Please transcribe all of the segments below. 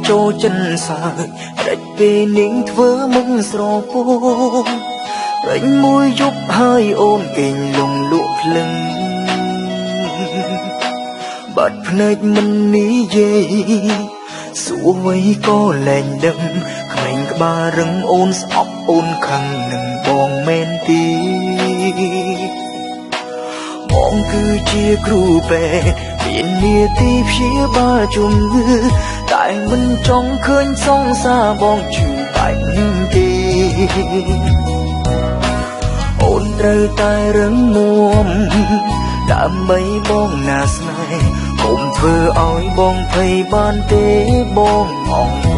ចូលចិនសើចរិចពេលនាងធ្វើមុខស្រពោនរិញមួយយប់ហើយអូនគេងលងលក់ភ្លឹងបាត់ភ្នែកមិននិយាយសួរអ្វីក៏លែងដឹងក្មេងក្បាលរឹងអូនស្អប់អូនខឹងនឹងបងមែនទី បងគឺជាគ្រូពេទ្យមាននាទីព្យាបាលជំងឺតែមិនចង់ឃើញសង្សារបងឈឺបែបនេះទេអូនត្រូវតែរឹងមាំដើម្បីបងណាស្នេហ៍កុំធ្វើឲ្យបងភ័យបានទេបងអងក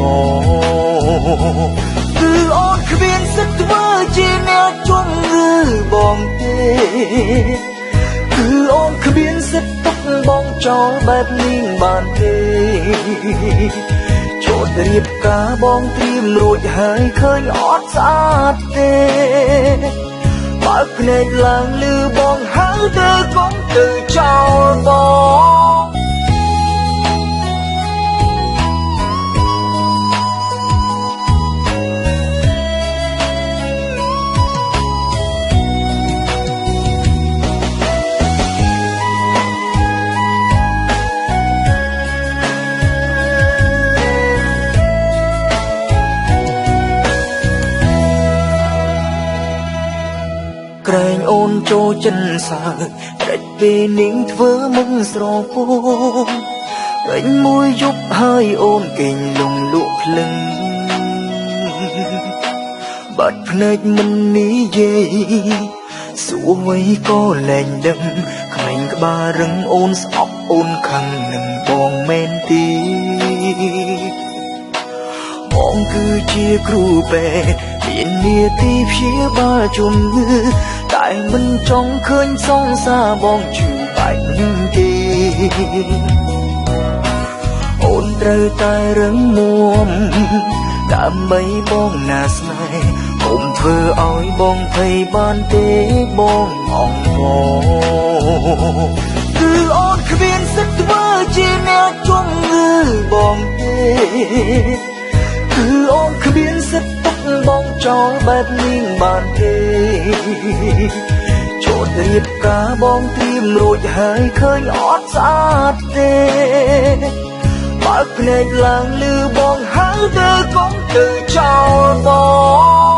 គឺអូនគ្មានសិទ្ធិធ្វើជាអ្នកជំងឺបងទេ គឺអូនគ្មានសិទ្ធិទុកបងចោលបែបនេះបានទេចូលរៀបការបងត្រៀមរួចហើយឃើញអត់ស្អាតទេបើកភ្នែកឡើងលឺបងហៅទៅកុំទៅចោលបង ក្រែងអូនចូលចិនសើចរិចពេលនាងធ្វើមុខស្រពោនរិញមួយយប់ហើយអូនគេងលងលក់ភ្លឹងបាត់ភ្នែកមិននិយាយសួរអ្វីក៏លែងដឹងក្មេងក្បាលរឹងអូនស្អប់អូនខឹងនឹងបងមែនទី បងគឺជាគ្រូពេទ្យមាននាទីព្យាបាលជំងឺតែមិនចង់ឃើញសង្សារបងឈឺបែបនេះទេអូនត្រូវតែរឹងមាំដើម្បីបងណាស្នេហ៍កុំធ្វើឲ្យបងភ័យបានទេបងអងកគឺអូនគ្មានសិទ្ធិធ្វើជាអ្នកជំងឺបងទេ គឺអូនគ្មានសិទ្ធិទុកបងចោលបែបនេះបានទេចូលរៀបការបងត្រៀមរួចហើយឃើញអត់ស្អាតទេបើកភ្នែកឡើងលឺបងហៅទៅកុំទៅចោលបង